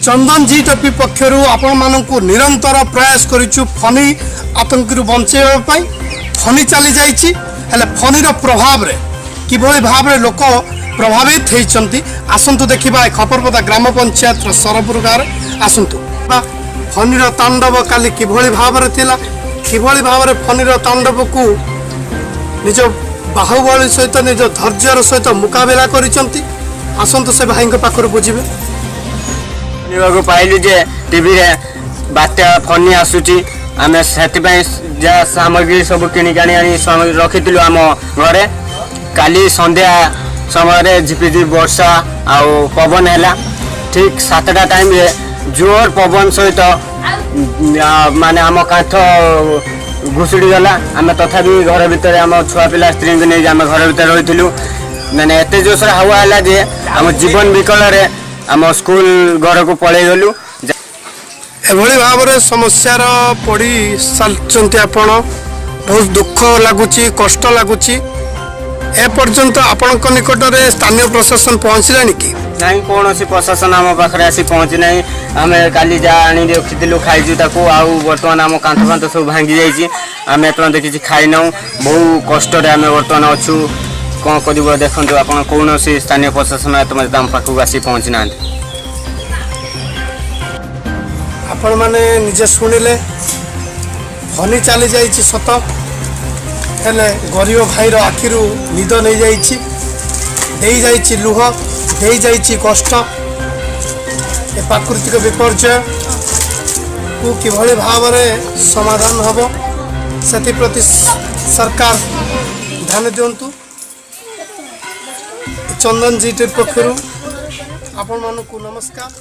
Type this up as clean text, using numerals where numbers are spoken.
ଚନ୍ଦନ G TV ପକ୍ଷରୁ ଆପଣମାନଙ୍କୁ ନିରନ୍ତର ପ୍ରୟାସ କରିଛୁ ଫନି ଆତଙ୍କରୁ ବଞ୍ଚାଇବା ପାଇଁ। ଫନି ଚାଲି ଯାଇଛି, ହେଲେ ଫନିର ପ୍ରଭାବରେ କିଭଳି ଭାବରେ ଲୋକ ପ୍ରଭାବିତ ହେଇଛନ୍ତି, ଆସନ୍ତୁ ଦେଖିବା। ଏ ଖପରପଦା ଗ୍ରାମ ପଞ୍ଚାୟତର ସରପୁର ଗାଁରେ ଆସନ୍ତୁ ବା ଫନିର ତାଣ୍ଡବ କାଲି କିଭଳି ଭାବରେ ଥିଲା, କିଭଳି ଭାବରେ ଫନିର ତାଣ୍ଡବକୁ ନିଜ ବାହୁବଳୀ ସହିତ, ନିଜ ଧୈର୍ଯ୍ୟର ସହିତ ମୁକାବିଲା କରିଛନ୍ତି, ଆସନ୍ତୁ ସେ ଭାଇଙ୍କ ପାଖରୁ ବୁଝିବେ। ଶୁଣିବାକୁ ପାଇଲୁ ଯେ ଟିଭିରେ ବାତ୍ୟା ଫନି ଆସୁଛି। ଆମେ ସେଥିପାଇଁ ଯାହା ସାମଗ୍ରୀ ସବୁ କିଣିକି ଆଣି ଆଣି ରଖିଥିଲୁ ଆମ ଘରେ। କାଲି ସନ୍ଧ୍ୟା ସମୟରେ ଝିପିଝିପି ବର୍ଷା ଆଉ ପବନ ହେଲା। ଠିକ୍ 7ଟା ଟାଇମ୍ରେ ଜୋର ପବନ ସହିତ ମାନେ ଆମ କାନ୍ଥ ଘୁଷୁଡ଼ି ଗଲା। ଆମେ ତଥାପି ଘର ଭିତରେ ଆମ ଛୁଆ ପିଲା ସ୍ତ୍ରୀଙ୍କୁ ନେଇକି ଆମେ ଘର ଭିତରେ ରହିଥିଲୁ। ମାନେ ଏତେ ଜୋରସୋର ହାୱା ହେଲା ଯେ ଆମ ଜୀବନ ବିକଳରେ ଆମ ସ୍କୁଲ ଘରକୁ ପଳେଇ ଗଲୁ। ଏଭଳି ଭାବରେ ସମସ୍ୟାର ପଡ଼ି ସାରିଛନ୍ତି ଆପଣ, ବହୁତ ଦୁଃଖ ଲାଗୁଛି, କଷ୍ଟ ଲାଗୁଛି। ଏପର୍ଯ୍ୟନ୍ତ ଆପଣଙ୍କ ନିକଟରେ ସ୍ଥାନୀୟ ପ୍ରଶାସନ ପହଞ୍ଚିଲାଣି କି? ନାହିଁ, କୌଣସି ପ୍ରଶାସନ ଆମ ପାଖରେ ଆସି ପହଞ୍ଚି ନାହିଁ। ଆମେ କାଲି ଯାହା ଆଣି ରଖିଥିଲୁ, ଖାଇଛୁ ତାକୁ। ଆଉ ବର୍ତ୍ତମାନ ଆମ କାନ୍ଥ ଫାନ୍ଥ ସବୁ ଭାଙ୍ଗି ଯାଇଛି। ଆମେ ଏପର୍ଯ୍ୟନ୍ତ କିଛି ଖାଇନାହୁଁ। ବହୁ କଷ୍ଟରେ ଆମେ ବର୍ତ୍ତମାନ ଅଛୁ। କ'ଣ କରିବ ଦେଖନ୍ତୁ ଆପଣ, କୌଣସି ସ୍ଥାନୀୟ ପ୍ରଶାସନ ଏତେ ଆମ ପାଖକୁ ଆସି ପହଞ୍ଚି ନାହାନ୍ତି। ଆପଣମାନେ ନିଜେ ଶୁଣିଲେ, ଫନି ଚାଲି ଯାଇଛି ସତ, ହେଲେ ଗରିବ ଭାଇର ଆଖିରୁ ନିଦ ନେଇଯାଇଛି, ଦେଇଯାଇଛି ଲୁହ, ଦେଇଯାଇଛି କଷ୍ଟ। ଏ ପ୍ରାକୃତିକ ବିପର୍ଯ୍ୟୟକୁ କିଭଳି ଭାବରେ ସମାଧାନ ହେବ, ସେଥିପ୍ରତି ସରକାର ଧ୍ୟାନ ଦିଅନ୍ତୁ। ଚନ୍ଦନ ଜି ଟିଭି ପକ୍ଷରୁ ଆପଣମାନଙ୍କୁ ନମସ୍କାର।